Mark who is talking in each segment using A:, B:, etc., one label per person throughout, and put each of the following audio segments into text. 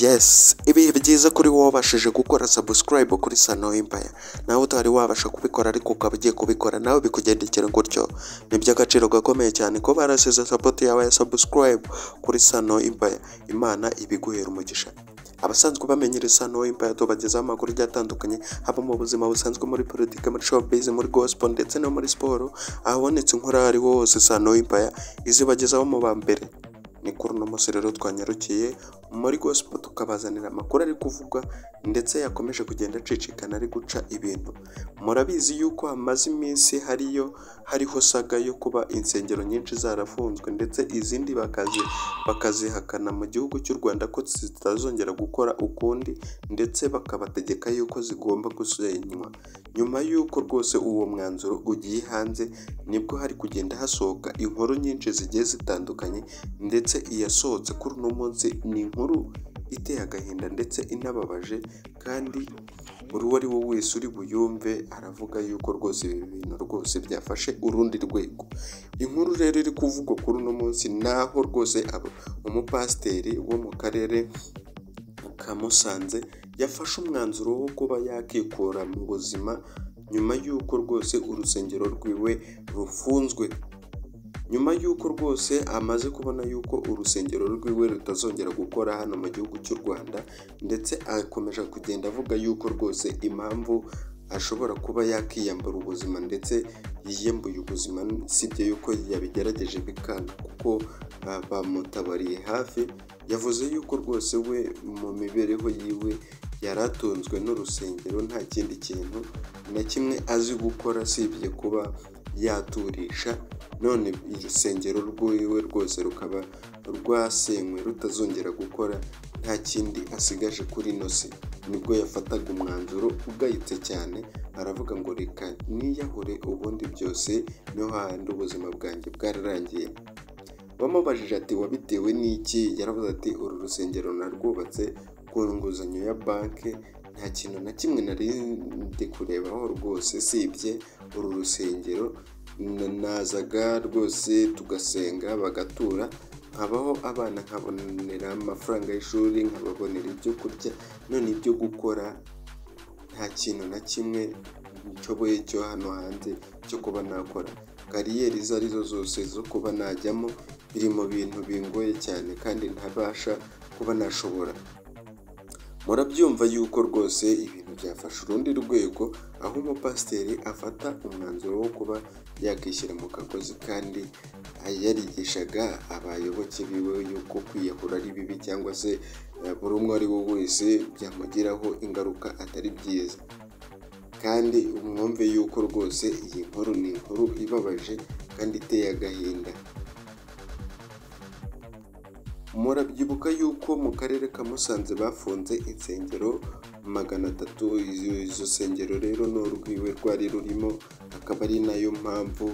A: Yes, ibihe byiza kuri wowe wabashije gukora subscribe kuri Sano Empire. Nawe utari wabasha kubikora ariko ukaba ugiye kubikora nawe bikugendekera gutyo. Ni iby'agaciro gakomeye cyane ko barasize support yawe ya subscribe kuri Sano Empire. Imana ibiguhera umugisha. Abasanzwe bamenyera Sano Empire tubagezaho amakuru agiye atandukanye, haba mu buzima busanzwe, muri politiki, muri showbiz, muri gospel ndetse no muri siporo. Ahabonetse inkuru aho ariho hose Sano Empire izibagezaho mu ba mbere. Ni kuri uno munsi rero twanyarukiye muri gospel tukabazanira amakuru ari kuvugwa ndetse yakomeje kugenda acicikana ari guca ibintu. Murabizi yuko hamaze iminsi hariho saga yo kuba insengero nyinshi zarafunzwe ndetse izindi bakazihakana mu gihugu cy'u Rwanda ko zitazongera gukora ukundi, ndetse bakabategeka yuko zigomba gusenywa. Nyuma y'uko rwose uwo mwanzuro ugiye hanze, nibwo hari kugenda hasohoka inkuru nyinshi zigiye zitandukanye, ndetse iyasohotse kuri uno munsi ni inkuru iteye agahinda ndetse inababaje, kandi buri uwo ari we wese uri buyumve aravuga yuko rwose ibi bintu rwose byafashe urundi rwego. Inkuru rero iri kuvugwa kuri uno munsi naho rwose umupasiteri wo mu karere ka Musanze yafashe umwanzuro wo kuba yakikura mu buzima nyuma y'uko rwose urusengero rwiwe rufunzwe. Nyuma y'uko rwose amaze kubona yuko urusengero rwiwe rutazongera gukora hano mu gihugu cy'u Rwanda, ndetse akomeje kugenda avuga yuko rwose impamvu ashobora kuba yakiyambura ubuzima ndetse yiyambuye ubuzima, sibyo yuko yabigerageje bikanga kuko bamutabariye hafi. Yavuze yuko rwose we mu mibereho yiwe yari atunzwe n'urusengero, nta kindi kintu na kimwe azi gukora usibye kuba yaturisha, none urusengero rwiwe rwose rukaba rwasenywe rutazongera gukora, nta kindi asigaje kuri ino si. Nibwo yafataga umwanzuro ugayitse cyane, aravuga ngo reka niyahure ubundi byose niho hahandi ubuzima bwanjye bwararangiye. Bamubajije ati wabitewe n'iki? Yaravuze ati uru rusengero narwubatse ku nguzanyo ya banki, nta kintu na kimwe nari ndi kurebaho rwose sibye uru rusengero, nazaga rwose tugasenga bagatura, nkabaho abana nkabonera amafaranga y'ishuri, nkababonera ibyo kurya, none ibyo gukora nta kintu na kimwe nshoboye cyo hano hanze cyo kuba nakora. Kariyeri izo arizo zose zo kuba najyamo biri mu bintu bingoye cyane kandi ntabasha kuba nashobora. Murabyumva yuko rwose ibintu byafashe urundi rwego, aho umupasiteri afata umwanzuro wo kuba yakishyira mu kagozi, kandi yarigishaga abayoboke biwe yuko kwiyahura ari bibi cyangwa se buri umwe ari we wese byamugiraho ingaruka atari byiza. Kandi mwumve yuko rwose iyi nkuru ni inkuru ibabaje kandi iteye agahinda. Murabyibuka yuko mu karere ka Musanze bafunze insengero 300, izo nsengero rero ni urwiwe rwari rurimo, akaba ari nayo mpamvu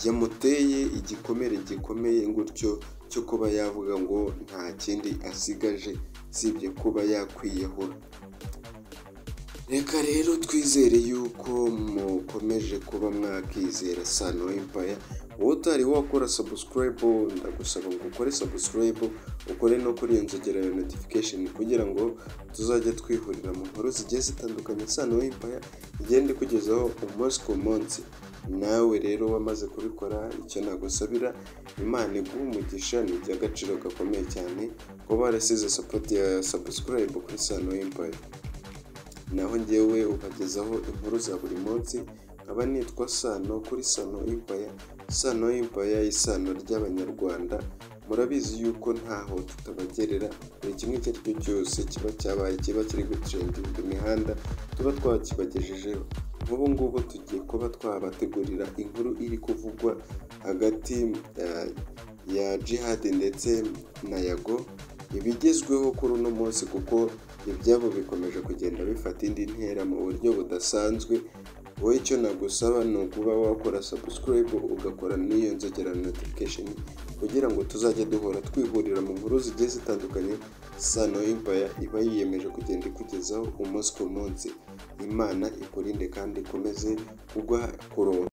A: yamuteye igikomere gikomeye gutyo cyo kuba yavuga ngo nta kindi asigaje usibye kuba yakwiyahura. Reka rero twizere yuko mukomeje kuba mwakizera Sano Empire. Wowe utari wakora subscribe, ndagusaba ngo ukore subscribe, ukore no kuri iyo nzogera ya notification kugira ngo tuzajye twihurira mu nkuru zigiye zitandukanye Sano Empire igenda ikugezaho umunsi ku munsi. Nawe rero wamaze kubikora, icyo nagusabira Imana iguhe umugisha, ni iby'agaciro gakomeye cyane kuba warasize support ya subscribe kuri Sano Empire. Naho njyewe ubagezaho inkuru za buri munsi, nkaba nitwa Sano kuri Sano Empire. Sano Empire, isano ry'Abanyarwanda. Murabizi yuko ntaho tutabagerera, buri kimwe icyo ari cyo cyose kiba cyabaye kiba kiri gutrendinga imihanda tuba twakibagejejeho. Nk'ubu ngubu tugiye kuba twabategurira inkuru iri kuvugwa hagati ya Djihad ndetse na Yago, ibigezweho kuri uno munsi kuko ibyabo bikomeje kugenda bifata indi ntera mu buryo budasanzwe. Wowe icyo nagusaba ni ukuba wakora subscribe, ugakora n'iyo nzogera notification kugira ngo tuzajye duhora twihurira mu nkuru zigiye zitandukanye Sano Empire iba yiyemeje kugenda ikugezaho umunsi ku munsi. Imana ikurinde kandi ikomeze kuguha kuronka.